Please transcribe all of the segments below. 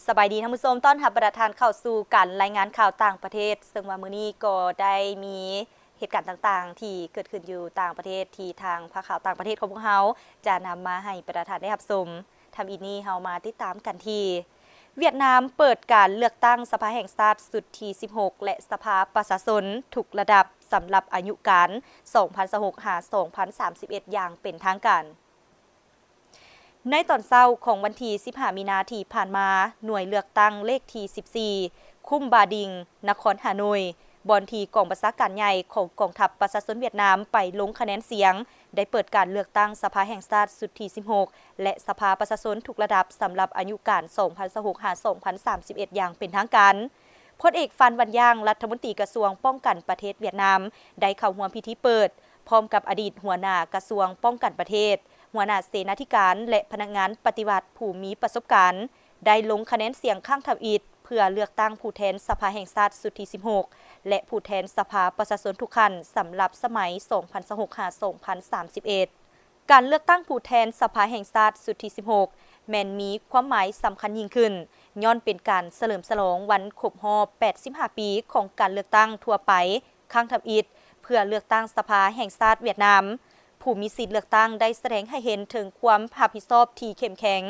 ສະບາຍດີທ່ານຜູ້ຊົມ, ຕ້ອນຮັບບັນດາທ່ານເຂົ້າສູ່ການລາຍງານຂ່າວຕ່າງປະເທດ, ເຊິ່ງວ່າມື້ນີ້ກໍໄດ້ມີເຫດການຕ່າງໆທີ່ເກີດຂຶ້ນຢູ່ຕ່າງປະເທດ ທີ່ທາງພາກຂ່າວຕ່າງປະເທດຂອງພວກເຮົາຈະນຳມາໃຫ້ບັນດາທ່ານໄດ້ຮັບຊົມ. ທຳອິດນີ້ເຮົາມາຕິດຕາມກັນທີ່ ຫວຽດນາມເປີດການເລືອກຕັ້ງສະພາແຫ່ງຊາດຊຸດທີສິບຫົກ ແລະ ສະພາປະຊາຊົນທຸກລະດັບ ສຳລັບອາຍຸການ ສອງພັນຊາວຫົກ ຫາ ສອງພັນສາມສິບເອັດ ຢ່າງເປັນທາງການ. ໃນຕອນເຊົ້າຂອງວັນທີສິບຫ້າ ມີນາທີ່ຜ່ານມາ, ໜ່ວຍເລືອກຕັ້ງເລກທີສິບສີ່ ຄຸ້ມບາດິງ, ນະຄອນຮ່າໂນ້ຍ, ບ່ອນທີ່ກອງບັນຊາການໃຫຍ່ຂອງກອງທັບປະຊາຊົນຫວຽດນາມໄປລົງຄະແນນສຽງ, ໄດ້ເປີດການເລືອກຕັ້ງສະພາແຫ່ງຊາດຊຸດທີສິບຫົກ ແລະ ສະພາປະຊາຊົນທຸກລະດັບ ສຳລັບອາຍຸການ ສອງພັນຊາວຫົກ ຫາ ສອງພັນສາມສິບເອັດ ຢ່າງເປັນທາງການ. ພົນເອກ ຟານ ວັນຢາງ, ລັດຖະມົນຕີກະຊວງປ້ອງກັນປະເທດຫວຽດນາມ ໄດ້ເຂົ້າຮ່ວມພິທີເປີດ ພ້ອມກັບອະດີດຫົວໜ້າກະຊວງປ້ອງກັນປະເທດ, ຫົວໜ້າເສນາທິການ ແລະ ພະນັກງານປະຕິວັດຜູ້ມີປະສົບການ ໄດ້ລົງຄະແນນສຽງຄັ້ງທຳອິດ ເພື່ອເລືອກຕັ້ງຜູ້ແທນສະພາແຫ່ງຊາດຊຸດທີສິບຫົກ ແລະ ຜູ້ແທນສະພາປະຊາຊົນທຸກຂັ້ນ ສຳລັບສະໄໝ ສອງພັນຊາວຫົກ ຫາ ສອງພັນສາມສິບເອັດ. ການເລືອກຕັ້ງຜູ້ແທນສະພາແຫ່ງຊາດຊຸດທີສິບຫົກ ແມ່ນມີຄວາມໝາຍສຳຄັນຍິ່ງຂຶ້ນ, ຍ້ອນເປັນການສະເຫຼີມສະຫຼອງວັນຄົບຮອບ ແປດສິບຫ້າ ປີຂອງການເລືອກຕັ້ງທົ່ວໄປຄັ້ງທຳອິດ ເພື່ອເລືອກຕັ້ງສະພາແຫ່ງຊາດຫວຽດນາມ. ຜູ້ມີສິດເລືອກຕັ້ງໄດ້ສະແດງໃຫ້ເຫັນເຖິງຄວາມຮັບຜິດຊອບທີ່ເຂັ້ມແຂງ,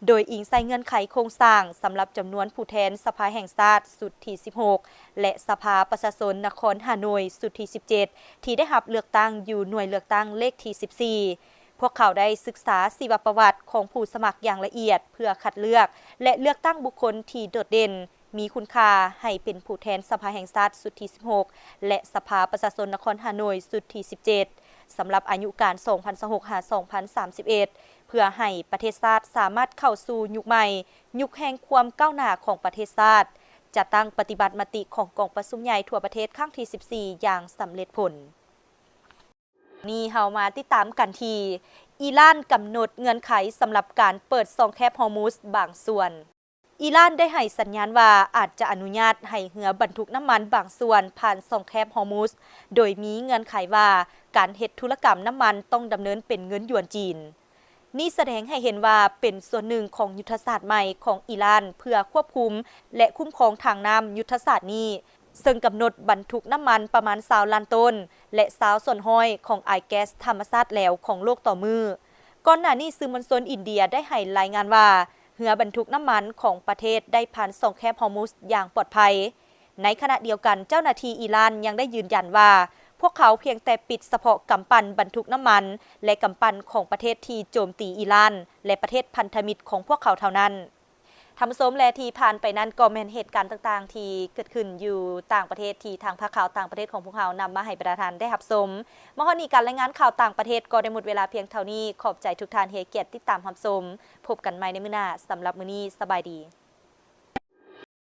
ໂດຍອີງໃສ່ເງື່ອນໄຂໂຄງສ້າງສຳລັບຈຳນວນຜູ້ແທນສະພາແຫ່ງຊາດຊຸດທີສິບຫົກ ແລະ ສະພາປະຊາຊົນນະຄອນຮ່າໂນ້ຍຊຸດທີສິບເຈັດ ທີ່ໄດ້ຮັບເລືອກຕັ້ງຢູ່ໜ່ວຍເລືອກຕັ້ງເລກທີສິບສີ່. ພວກເຂົາໄດ້ສຶກສາຊີວະປະຫວັດຂອງຜູ້ສະໝັກຢ່າງລະອຽດ ເພື່ອຄັດເລືອກ ແລະ ເລືອກຕັ້ງບຸກຄົນທີ່ໂດດເດັ່ນ, ມີຄຸນຄ່າ ໃຫ້ເປັນຜູ້ແທນສະພາແຫ່ງຊາດຊຸດທີສິບຫົກ ແລະ ສະພາປະຊາຊົນນະຄອນຮ່າໂນ້ຍຊຸດທີສິບເຈັດ ສຳລັບອາຍຸການ ສອງພັນຊາວຫົກ ຫາ ສອງພັນສາມສິບເອັດ ເພື່ອໃຫ້ປະເທດຊາດສາມາດເຂົ້າສູ່ຍຸກໃໝ່, ຍຸກແຫ່ງຄວາມກ້າວໜ້າຂອງປະເທດຊາດ, ຈັດຕັ້ງປະຕິບັດມະຕິຂອງກອງປະຊຸມໃຫຍ່ທົ່ວປະເທດຄັ້ງທີສິບສີ່ ຢ່າງສຳເລັດຜົນ. ນີ້ເຮົາມາຕິດຕາມກັນທີ່ ອີຣານກຳນົດເງື່ອນໄຂສຳລັບການເປີດຊ່ອງແຄບຮອມຸສບາງສ່ວນ. ອີຣານໄດ້ໃຫ້ສັນຍານວ່າອາດຈະອະນຸຍາດໃຫ້ເຮືອບັນທຸກນ້ຳມັນບາງສ່ວນຜ່ານຊ່ອງແຄບຮອມຸສ, ໂດຍມີເງື່ອນໄຂວ່າການເຮັດທຸລະກຳນ້ຳມັນຕ້ອງດຳເນີນເປັນເງິນຢວນຈີນ. ນີ້ສະແດງໃຫ້ເຫັນວ່າເປັນສ່ວນໜຶ່ງຂອງຍຸດທະສາດໃໝ່ຂອງອີຣານເພື່ອຄວບຄຸມ ແລະ ຄຸ້ມຄອງທາງນ້ຳ. ຍຸດທະສາດນີ້ ເຊິ່ງກຳນົດບັນທຸກນ້ຳມັນປະມານຊາວລ້ານໂຕນ ແລະ ຊາວສ່ວນຮ້ອຍຂອງອາຍແກັສທຳມະຊາດແຫຼວຂອງໂລກຕໍ່ມື້. ກ່ອນໜ້ານີ້ ສື່ມວນຊົນອິນເດຍໄດ້ໃຫ້ລາຍງານວ່າ ເຮືອບັນທຸກນ້ຳມັນຂອງປະເທດໄດ້ຜ່ານຊ່ອງແຄບຮອມຸສຢ່າງປອດໄພ. ໃນຂະນະດຽວກັນ, ເຈົ້າໜ້າທີ່ອີຣານຍັງໄດ້ຢືນຢັນວ່າ ພວກເຂົາພຽງແຕ່ປິດສະເພາະກຳປັ່ນບັນທຸກນ້ຳມັນ ແລະ ກຳປັ່ນຂອງປະເທດທີ່ໂຈມຕີອີຣານ ແລະ ປະເທດພັນທະມິດຂອງພວກເຂົາເທົ່ານັ້ນ. ທ່ານຜູ້ຊົມ ແລະ ທີ່ຜ່ານໄປນັ້ນກໍແມ່ນເຫດການຕ່າງໆທີ່ເກີດຂຶ້ນຢູ່ຕ່າງປະເທດ ທີ່ທາງພາກຂ່າວຕ່າງປະເທດຂອງພວກເຮົານຳມາໃຫ້ບັນດາທ່ານໄດ້ຮັບຊົມ. ມາຮອດນີ້ ການລາຍງານຂ່າວຕ່າງປະເທດກໍໄດ້ໝົດເວລາພຽງເທົ່ານີ້. ຂອບໃຈທຸກທ່ານທີ່ໃຫ້ກຽດຕິດຕາມຮັບຊົມ. ພົບກັນໃໝ່ໃນມື້ໜ້າ. ສຳລັບມື້ນີ້ ສະບາຍດີ.